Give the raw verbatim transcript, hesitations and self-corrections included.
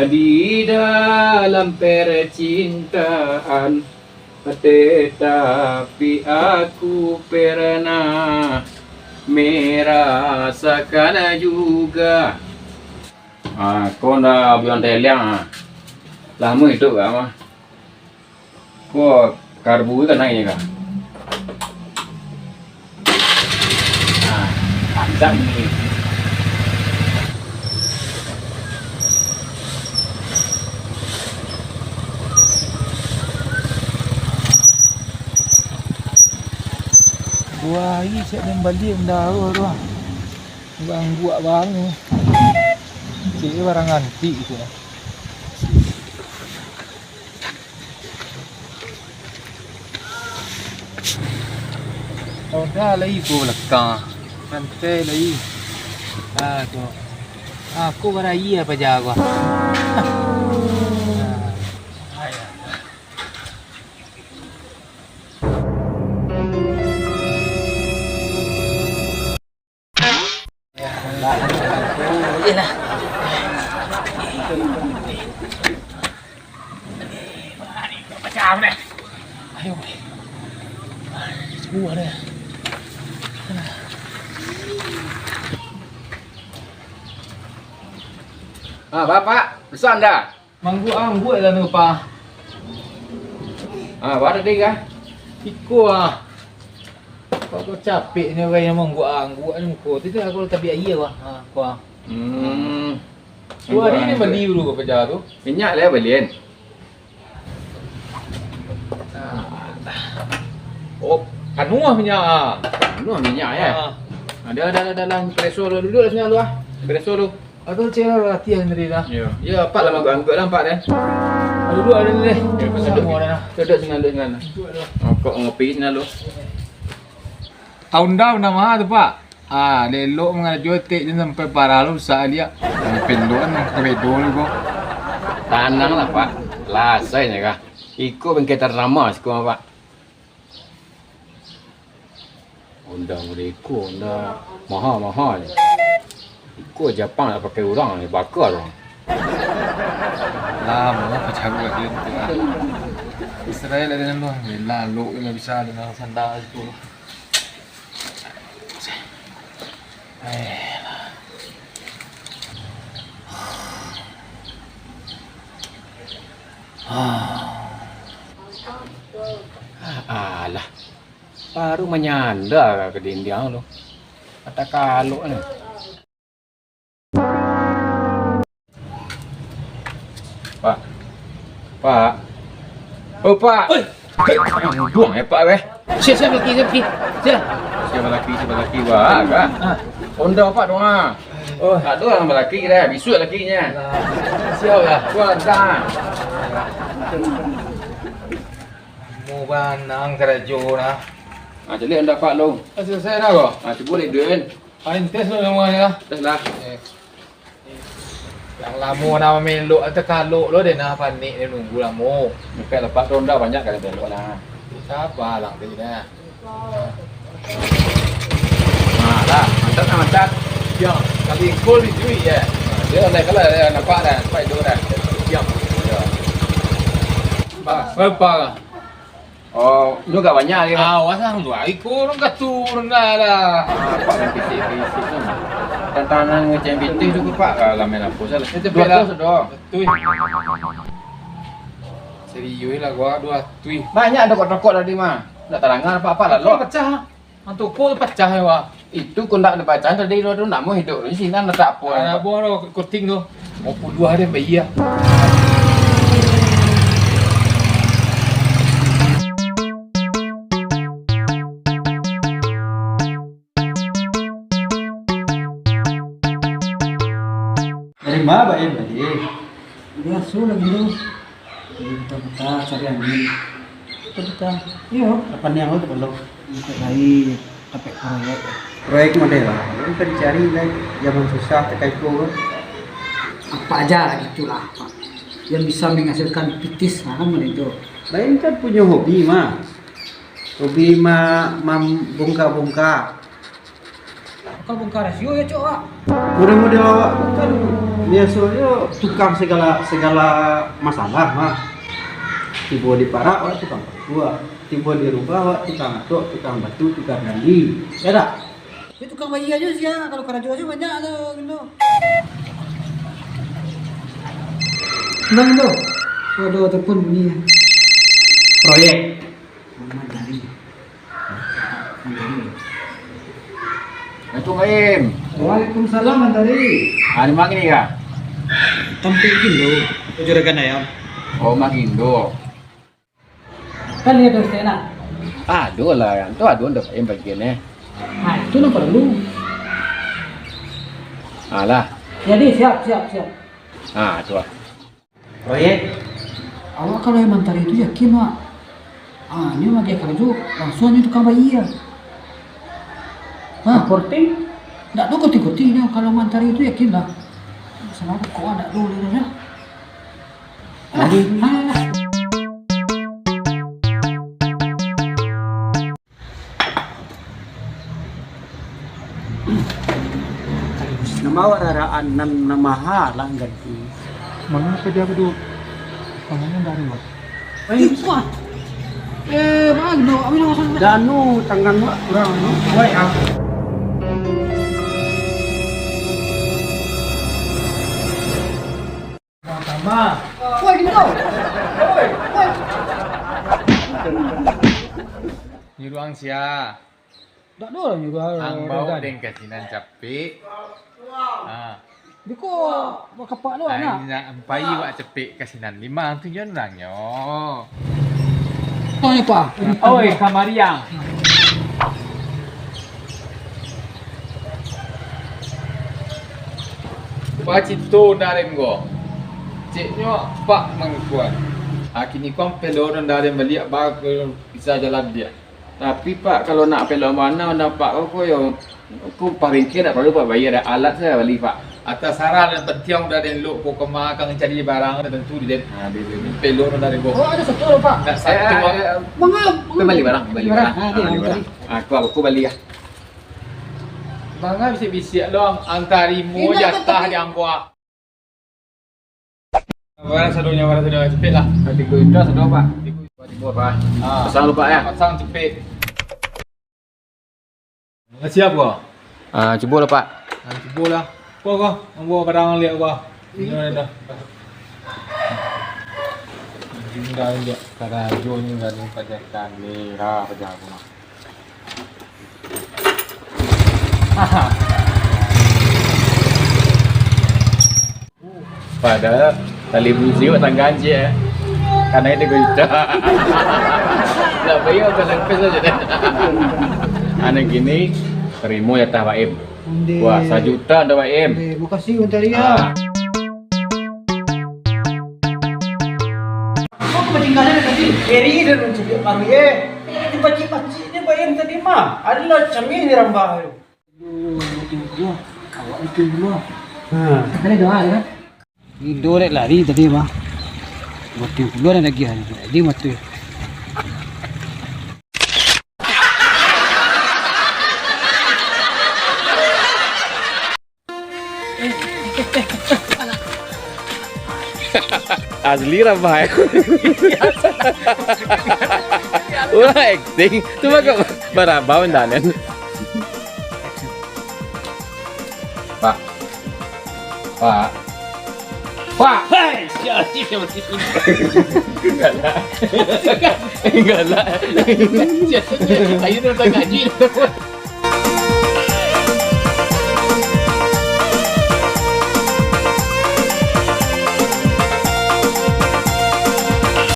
Di dalam percintaan, tetapi aku pernah merasakan juga. Ah, ko ndak bulan teliang, ah. Lamo iduik ka mah. Ko karbu kan naik ka. Nah, mantap ni. Dua hari cek dan balik mendaur tu. Gangguak baru. Cek barang antik tu. Oda lai ko balakang. Santai lai. Ah, tu. Aku barai apa jago. Ah, Bapak, pesan dah. Mangguak-angguak lah tu, Pak. Ah, baru tadi kah? Iko ah. Kok, kok capek ni orang yang mangguak-angguak ni muko. Tu, tu aku tabiak aia, Pak. Ha, ko ah. Hmm. Dua hari ni bali dulu ka paja tu. Minyak lah balian. Oh, panuah minyak ah. Panuah minyak ya. Ah. Ada, ada, ada, ada. Preso dulu, duduk sini dulu ah. Preso dulu. Atau cek lah latihan tadi dah. Yo. Ya, Pak lah mangguak-angguak lah, Pak, deh. Duduk ada ni deh. Ya, Pak, duduk. Sama ada dah. Duduk sini, duduk sini. Duduk dah. Rokok ngopi sini dulu. Tahun dah nama tu, Pak? Ah, lelok mangarajo etek jan sampai parah lo rusak liak. Sampai lo kan ka bedo lo ko. Tanang lah, Pak. Lah, sainyo kah. Iko bengke ternama siko, Pak. Honda model iko, Honda maha-maha ni. Iko Japang nak pakai urang ni, baka urang. Lamo pacaruak dia tu, ah. Israel ada dalam tu. Lalok lah bisa dengan sandal tu. Eh, lah. Ah. Alah. Baru manyanda ka dindiang tu. Mata kalok ni. Pak. Pak. Oh, Pak. Oi. Buang ya, Pak, weh. Siap, siap, laki, siap, laki. Siap. Siap laki, siap laki, wah, kah? Ah. Honda, Pak, dong, ah. Oh. Tak ada orang laki dah, besok lakinya. Nah, siap lah. Wah, dah. Mau banang karajo nah. Ah, caliak Honda, Pak, lo. Ah, selesai dah, ko? Ah, cubo lihat duit, kan? Ah, tes lo namanya. Tes lah. Eh. Yang lamo nak mamelok atau kalok lo deh nah, panik deh nunggu lamo. Bukan lepas tu Honda banyak kali belok lah. Sabar lah tadi dah. Nah, lah, mantap lah, mantap. Ya, kali gol di duit ya. Dia naik kelas dah, nampak dah, nampak itu dah. Ya. Ya. Bah, berapa lah? Oh, nyo agak banyak lagi, Pak. Ah, awas lah, dua ikua urang katu rendah dah. Ah, Pak, main pitik-pitik tu. Tantangan ngecek pitik tu, Pak, ah, lah main apa salah. Itu dua ratus dah. Betul. Serius lah gua, dua ratus. Banyak ada tokok-tokok tadi mah. Ndak terangah apa-apa lah, lo. Pecah. Ang toko pacah yo, Wak. Itu ko ndak dipacah tadi, lo tu ndak mau hidup di sini, ndak apo. Anak buah lo kuting tu. Mau puluah deh, bayia. Dari ma, Baim, tadi? Biaso lagi tu. Jadi, putar-putar, cari angin. Putar-putar. Iyo. Apa ni yang lo tu, Bang? Untuk lain, dapek proyek. Proyek model lah. Kan dicari, kan, zaman susah, takaiko, kan. Apa aja lah gitulah, Pak. Yang bisa menghasilkan pitis, nah, kan model itu. Baim kan punyo hobi, mah. Hobi ma-, mam-, bongka-bongka. Bongkar rasio yo, Cok, wak. Model-model awak tu kan biasonyo tukang segala, segala masalah, mah. Tibo di parak, wak tukang paku. Tibo di rumah, wak tukang atok, tukang batu, tukang gali. Ya dak? Yo tukang bayia jo sia, kalau karajo sia banyak tu, gitu. Bang, tu. Waduh, telepon bunyi. Proyek. Mantari. Mantari. Assalamualaikum, Baim. Waalaikumsalam, Mantari. Ah, di ma kini, Kak? Tampek Gindo, juragan ayam. Oh, Mak Gindo. Kan dia tu, Ustaz, nak? Ado lah, yang tu ado ndak Baim bagian, eh. Ah, itu nak perlu. Alah. Jadi, siap, siap, siap. Ah, tu lah. Proyek. Awak kalau yang Mantari tu yakin, Wak. Ah, nyo agiah karajo, langsuang nyo tukang bayia. Ha? Korting? Ndak ado korting-korting nyo, kalau Mantari tu yakin lah. Masalah rokok ndak ado lai dah. Alah, alah, alah. Namo awak raraan nan, nan maha lah ganti. Manga ka dia baduo? Tangannya dari, Bang. Eh, wah. Eh, Bang, bawa minum apa? Danu, tangan wak kurang, anu. Wai, ah. Wah, Gindo. Woi, woi. Nyuruang sia? Dak ado lah nyuruang. Ang baok den ka sinan capek. Ah. Biko bakapak tu, nak? Nak ampai wak capek ka sinan. Lima tu jan urangnyo. Tanya, Pak. Oi, kamari ang. Bacito ndak den ko. Ceknyo Pak mangkuan. Kini ko ampek lo ndak den baliak ba bisa jalan dia. Tapi Pak, kalau nak pelok mano ndak Pak ko, ko yo, ko paringkek ndak paralu Pak bayia, ado alat sajo bali Pak. Atas saran nan pantiang udah den lok ko kama ka mancari barang, tantu di den. Ha, di, di, di. Pelok ndak den ko. Oh, ado satu, Pak. Ndak satu, Pak. Manga, manga bali barang, bali barang. Ha, bali barang. Aku, aku bali lah. Manga bisiak-bisiak lo, ang tarimo jatah di angko. Barang sadonyo, barang sadonyo, cepek lah. Tigo juta sado, Pak. Tigo juta, Pak. Ah. Pasang lo, Pak, ya. Pasang cepek. Makasih, Pak. Ah, cubo lah, Pak. Ah, cubo lah. Ko, ko, ambo barang liak, ko. Ini dah. Tingga liak karajo ni, gak ada pajakan ni. Lah, pajakan. Padahal tali busi buat tanggaan ciek, eh. Karena itu gue udah. Lah, bayar ke servis aja deh. Anak gini, terima jatah Baim. Ondeh. Wah, sajuta dah, Baim. Ondeh, makasih, Bang Tari, ya. Ah. Kok kepentingannya tadi? Eri dan mencubit baru, ye. Dipacik-pacik dia bayar tadi mah. Adalah cermin di rambah tu. Aduh, betul gua. Awak betul gua. Ha. Tadi doa ya. Indo dek lari tadi mah. Betul gua dan lagi hari. Jadi betul. Asli rabah, eh. Urang acting, cuma kok barabau ndak, Nen? Pak. Pak. Pak. Hei, siapa sih, siapa sih? Enggak lah. Enggak lah. Siapa sih? Ayo, datang ngaji.